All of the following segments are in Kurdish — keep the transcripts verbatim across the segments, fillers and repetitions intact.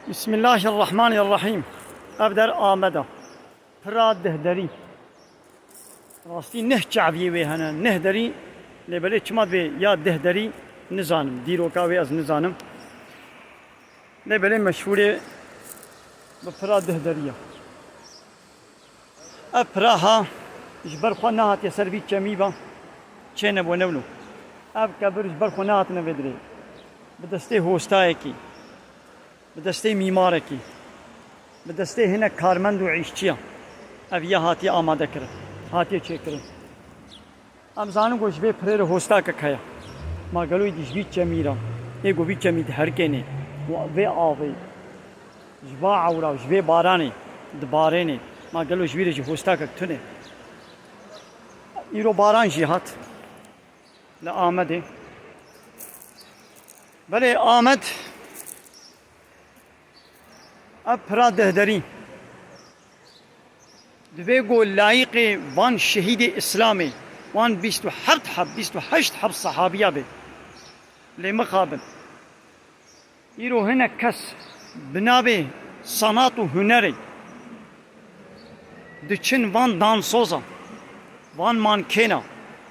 Bismillahirrahmanirrahîm. Ev der Amed e. Pira Dihderî. Rastî neh çaviyê wê hene, neh derî. Lê belê çima divê ya Dihderî nizanim. Dîroka wê ez nizanim. Lê belê meşhûrê bi pira Dihderî ye. Ev pira ha ji ber xwe nehatiye ser vî çemî ve çênebûne wilo. Ev kebir ji ber xwe nehatine vê dirê. Bi destê hostayekî, bi destê mîmarekî, bi destê hinek karmend û îşçiya ev ya hatiye amade kirin, hatiye çêkirin. Em zanin ku ji vê pirê re hostakek heye. Ma gelo êdî ji vî çemî re, ê ku vî çemî diherikênê û vê avê ji va ewra û ji vê baranê dibarênê, ma gelo ji vî re jî hostakek tune? Îro baran jî hat li Amedê. Belê Amed Ev pira Dihderî. Divê ku layîqê van şehîdê Îslamê, wan bîst û heft heb, bîst û heşt heb sehabiya be. Lê mixabin. Îro hinek kes bi navê sanat û hunerê diçin van dansoza, van mankêna,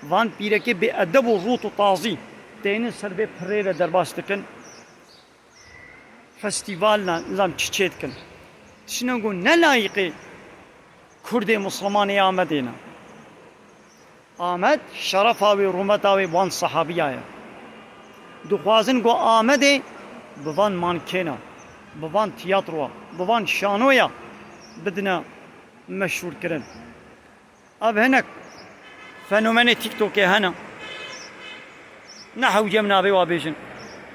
van pîrekê bêedeb û rût û tazî tênin ser vê pirê re derbas dikin. Festîval ne, nizam çi çê dikin. Tiştine ku ne layîqê Kurdê Mislimanê Amedê ne. Amed şerefa wê, rûmeta wê wan sehabiya ye. Dixwazin ku Amedê bi van mankêna, bi van tiyatroya, bi van şanoya bidine meşhûrkirin. Ev hinek fenomenê TikTokê hene. Ne hewce min navê wa bêjin.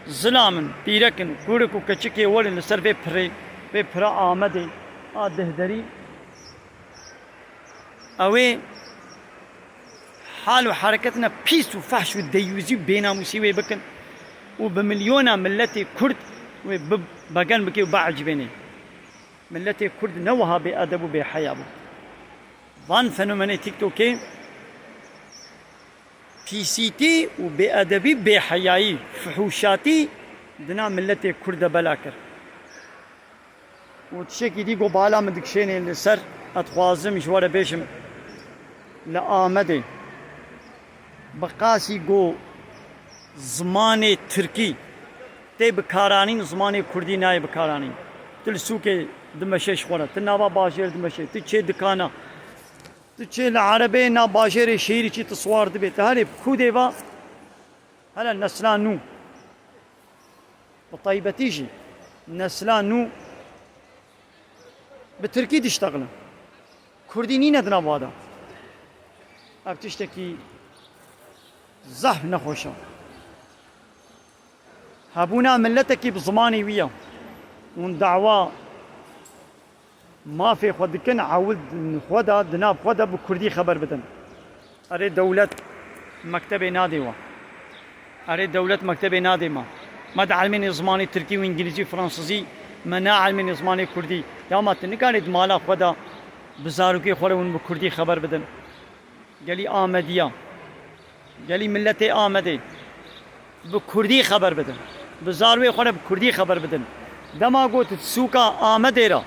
Zilam in, pîrek in, kurik û keçikê werin li ser vê pirê, vê pira Amedê a Dihderî. Ew ê hal û hereketine pîs û fehş û deyûzî û bênamûsî wê bikin û bi milyona milletê Kurd wê bi-, begen bike û biecibênê. Milletê Kurd ne wiha bêedeb û bêheya bû. Van fenomenê TikTokê pîsîtî û bêedebî, bêheyayî, fihûşatî dina milletê Kurd de bela kir. Û tiştekî dî ku bala min dikişênê li ser, ez dixwazim ji we re bêjim, li Amedê bi qasî ku zimanê tirkî tê bikaranîn, zimanê kurdî nayê bikaranîn. Tu li sûkê dimeşe ji xwe re, tu nava bajêr dimeşe, tu çê dikana, tu çê li erebeyê na bajêrê şehîrî çî tu siwar dibê, tu herê bi kûdê ve hele nesla nû. Bi taybetî jî nesla nû bi tirkî diştexilin. Kurdî nîne di nav wa de. Ev tiştekî zehf nexweş e. Hebûna miletekî bi zimanê wî ye. Hûn dawa mafê xwe dikin, ewil xwe de, di nav xwe de bi kurdî xeber bidin. Erê dewlet mektebê nadê we. Erê dewlet mektebê nadê me. Me di elmênê zimanê tirkî û îngilîzî û fransizî, me ne elmênê zimanê kurdî. Ya ma tu nikarê di mala xwe de bi zarokê xwe re hûn bi kurdî xeber bidin. Gelî Amediya, gelî miletê Amedê bi kurdî xeber bidin. Bi zarokê xwe re bi kurdî xeber bidin. Dema got sûka Amedê re.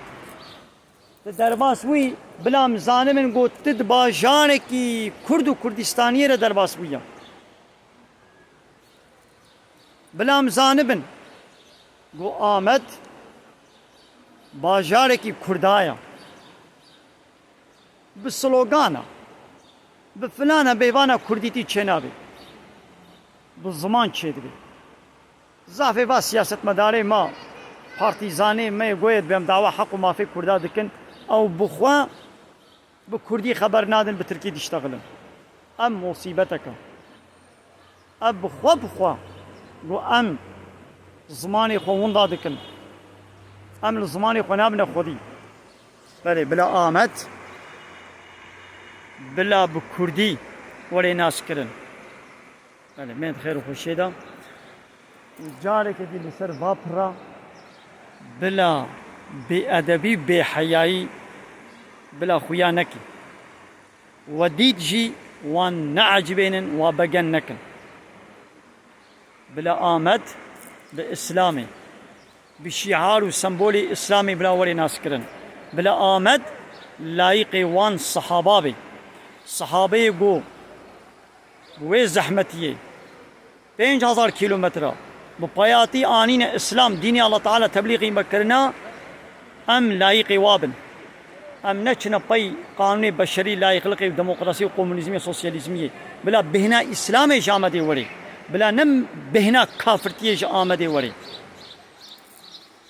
Tu derbas bûyî, bila em zanibin ku tu di bajarekî Kurd û Kurdistaniyê re derbas bûye. Bila em zanibin ku Amed bajarekî Kurda ye. Bi slogana, bi filana bêvana Kurdîtî çênabe. Bi ziman çêdibe. Zafê va siyasetmedarê me, partîzanê me yê goyê dibêm dawa heq û mafê Kurda dikin, ew bi xwe bi Kurdî xeber nadin, bi Tirkî diştexilin. Em musîbetek e. Ev bi xwe bi xwe ku em zimanê xwe winda dikin. Em li zimanê xwe nabine xwedî. Belê, bila Amed, bila bi Kurdî were naskirin. Belê, me di xêr û xweşiyê de. Û careke dî li ser va pira bila bêedebî, bêheyayî bila xuya nekî. We dît jî wan neecibênin, wa begen nekin. Bila Amed bi Îslamê, Bi şîar û sembolê Îslamê bila were naskirin. Bila Amed layiqê wan sehaba be. Sehabeyê ku wê zehmetiyê pênc hezar kîlometre bi payatî anîne Îslam, dînê Allah Teala teblîxî me kirina, em layiqê wa bin. Em neçine pey qanûnê beşerî, layiqliqê, demokrasî û komunîzmê, sosyalîzmiyê. Bila bêhna Îslamê ji Amedê were. Bila ne bêhna kafirtiyê ji Amedê were.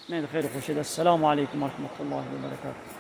Ne, xêr xweşê de. Selamu aleykum ve rahmetullahi ve berekatuhu.